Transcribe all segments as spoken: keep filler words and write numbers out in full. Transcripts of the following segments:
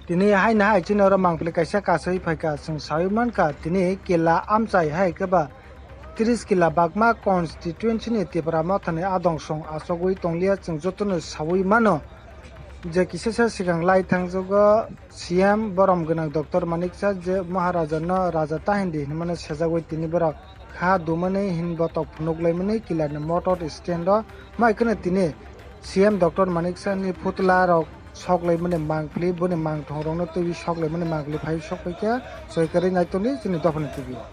Tini haino hai chini oro mangpili kaisa kasui phaikha, chwng saui mankha, tini kila amchai hai khe ba tris kila bagma constituency ni Tipra Motha ni adong song achogwi tonglia, chwng jotono saui mano. Je kisasa swkang lai thangjago C M borom gwnang Doctor Manik Saha je Maharaja no Raja ta hindi hinmano sejagwi tini borok kha dumani hin botok phunuk laimani kila ni motor stand o mai kheno tini C M Doctor Manik Saha ni phutla rok sok laimani mangpili, boni mangthong rokno twiwi sok laimani mangpili phai sok paikha. Soi kwrwi naitoni chini dophani T V o.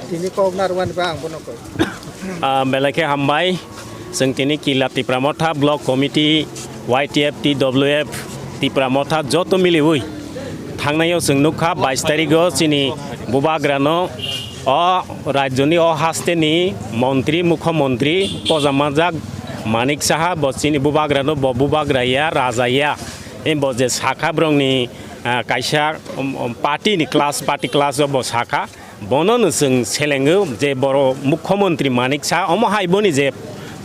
Tini kok narwani ba ang bono kok. Ah, belai khe hambai. Chwng tini Kila Tipra Motha Block Committee, Y T F, T W F, Tipra Motha joto miliwi thangnai o chwng nukha bais tarikh o chini bubagrano o rajyoni o hasteni montri, mukhyamantri pojamajak Manik Saha bo chini bubagrano bo bubagra ya, raja ya. Bo je sakha borokni, ah, kaisa, um, um, party ni class, party class o bo sakha. Bono no chwng selengo je boro mukhyamantri Manik Saha omo hai boni je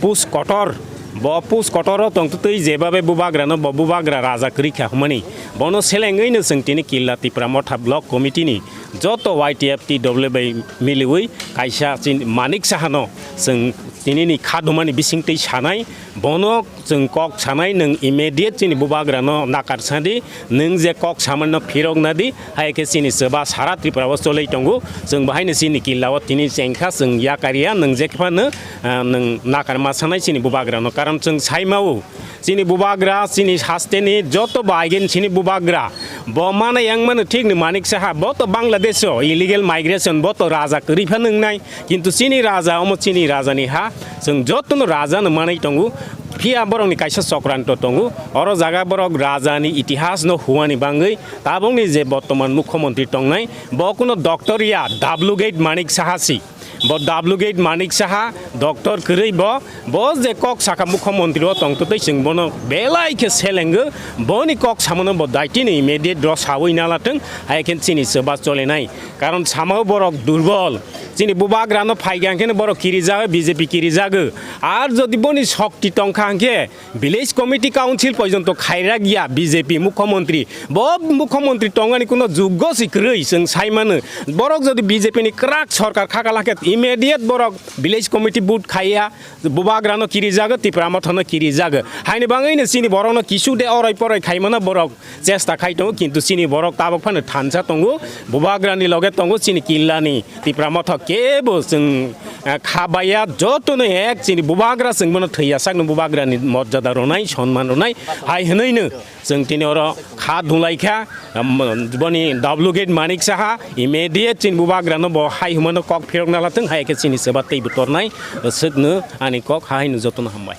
push kotor Bo pus kotoro tongtwtwi jebabe bubagrano bo bubagra raja kwrwi kha hwnmani. Bono selengwino chwng tini Killa Tipra Motha Block Committee ni joto Y T F T W bai miliwi kaisa chini Manik Sahano chwng tinini kha dumani bisingtwi sanai. Bono chwng kok sanai, nwng immediate chini bubagrano nakar sadi, nwng je kok samanino phirok nadi, hai khe chini chwba sara Tripura o cholwi tongo. Chwng bo haino chini Killa o tini chengkha, chwng yakar ya, nwng je khe phano, ah, nwng nakarma sanai chini bubagrano. Karon chwng saimao, chini bubagra, chini hasteni joto bai gen chini bubagra. Bo mana yang mano thik ni Manik Saha, bo to Bangladesh o illegal migration, bo to raja kwrwi phano wngnai. Kintu chini raja, omo chini raja ni ha, chwng jotono raja no manwi tongo. Phiya borok ni kaisa chokranto tongo. Oro jaga borok raja ni itihas no huani bangwi tabok ni je bortoman mukhyamantri tongnai, bo kuno doctor ya, duplicate Manik Saha si. Bo duplicate Manik Saha, doctor kwrwi bo, bo je kok saka mukhyamantri o tongtwtwi chwng bono belai khe selengo, boni kok samano bo daitino immediate ro sawi nalathwng, hai khe chini chwba cholenai. Karon samao borok durbol. Chini bubagrano phaikha hwnkhe borok kirijago, B J P kirijago. Ar jodi boni shokti tongkha hwnkhe village committee council porjonto khairak ya B J P mukhyamantri. Bo mukhyamantri tongani kuno juggo si kwrwi chwng saimano. Borok jodi B J P ni kwrak sorkar khakala khe immediate borok village committee vote khaiya, bubagrano kirijago, Tipra Mothano kirijago. Haini bangwino chini borokno kisu de oroi poroi khaimano borok chesta khai tongo, kintu chini borok tabok phano thansa tongo, bubagrani loge tongo, chini Killani Tipra Motha kebo chwng, eh, kha baiya, jotono ek chini bubagra chwng bono thwiya sakno bubagrani morjada rwnai, sonman rwnai, hai hwnwino chwng tini oro kha dunglaikha, um, boni duplicate Manik Saha, immediate chini bubagrano bo hai hwnmano kok phirokna lathwng, hai khe chini chwba teibo tornai, swkno ani kok hai hwnwi jotono hambai.